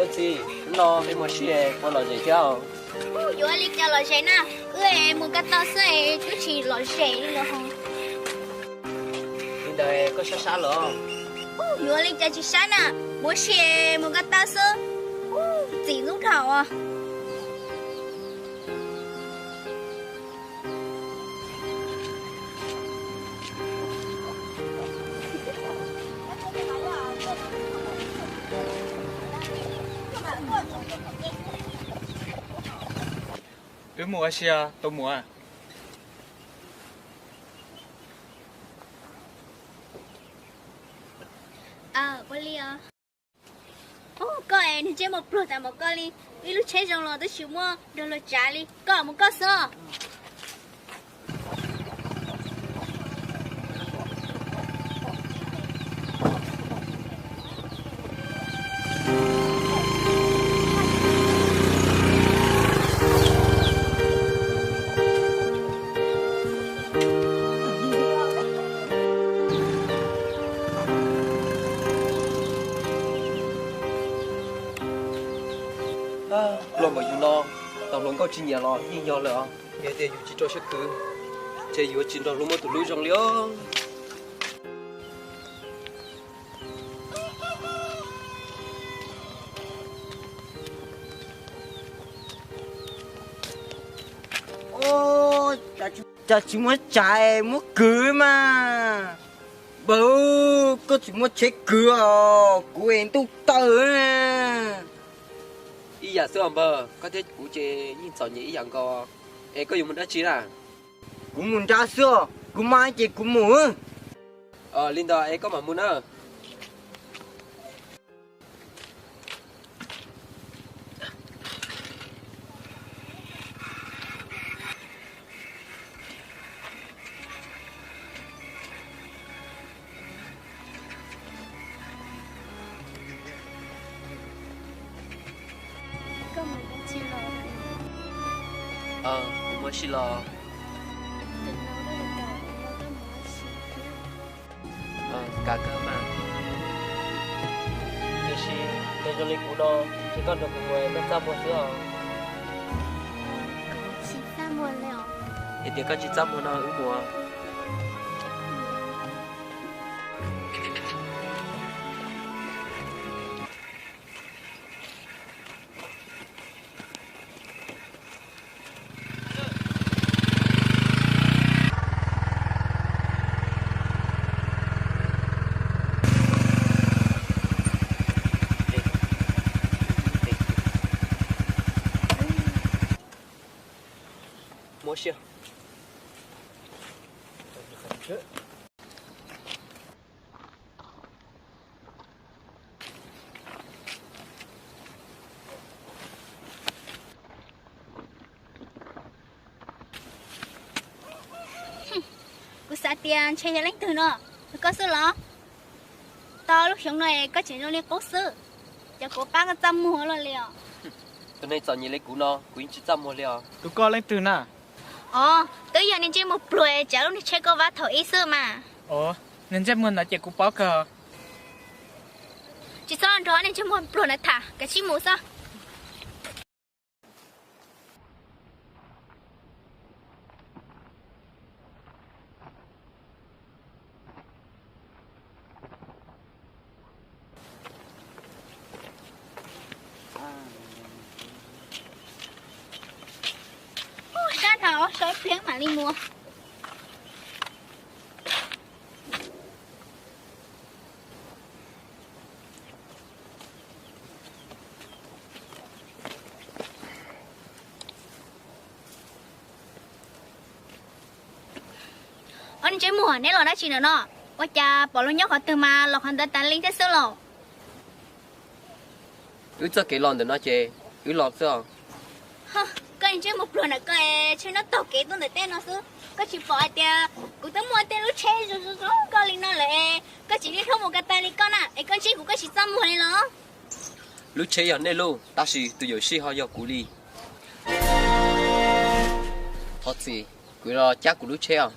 Txiv, hnub no peb mus ua si puas lom zem thiab? Yuav li cas lom zem na, wb mus ko taw xwb twb tsis lom zem li los ho. Li ntawd koj sab sab los? Yuav li cas tsis sab na, mus ua si mus ko taw xwb, txim ntxub dhau. Wb mus ua si, tus muam. Ua li os. Koj es niag ntsej muag pluag tas npaum koj li, ib lub tsheb zoo los twb tsis muaj nrog luag tsav li, koj mus koj xwb. Pluag npaum yus no, tau hluas nkauj tsis nyiam los yeej yog lawm os. Yog tias yus tsis rau siab khwv, ces yuav tsis nrog luag muaj tus hlub zoo li os. Cas tsis muab tsav, muab kwv mas. Npawg, koj tsis muaj tsheb kwv os, kuv es ntuj tawg. Ib yam xwb os npawg, koj thiab kuv ces yeej txom nyem ib yam nkaus. Es koj yuav mus dab tsi na? Kuv mus nrad xwb os, kuv mas ces kuv mus. Li ntawd es koj mam mus na. Koj mus dab tsi los? Kuv mus ua si los. Tus no koj yuav kam ua tau mus ua si thiab. Kam kawg mas. Tiam sis tus zoo li kuv no, ces koj nrog kuv mus koj txaj muag xwb os. Kuv tsis txaj muag li os. Yog tias koj tsis txaj muag no wb mus. Muab siab. Kuv xav tias ntshe yog leej twg no, yog koj xwb los? Tau lub xyoo no koj tseem zoo li qub xwb, ces kuv pab koj txaj muag luaj li os. Tus neeg txom nyem li kuv no kuv yeej tsis txaj muag li os. Tus koj leej twg na? Os, twb yog niag ntsej muag pluag tsav lub niag tsheb koj vaj thaum ub xwb mas. Os, niag ntsej muag ntawd ces kuv paub kawg. Tsis txhob nrog niag ntsej muag pluag ntawd tham, kav tsij mus xwb. Sab dhau, so ib pliag mam li mus. Ob niag ntsej muag, neb los dab tsi ntawm no? Ua cas pom luag nyob qhov twg mas los qhov ntawd tas li thiab xwb los? Wb txoj kev los ntawm no ces wb los xwb os. Koj niag ntsej muag pluag ntawm koj, tsheb no taug kev tuaj ntawm tej no xwb, koj tsis pom hais tias kuv twb muaj tej lub tsheb zoo zoo zoo nkauj li no lawm es koj tsis niaj hnub mus ko taw li koj na, es koj ntsib kuv koj tsis txaj muag li los? Lub tsheb yog nej lub, tab sis tus yuam sij ho yog kuv li. Thov txim, kuv los cab kuv lub tsheb os.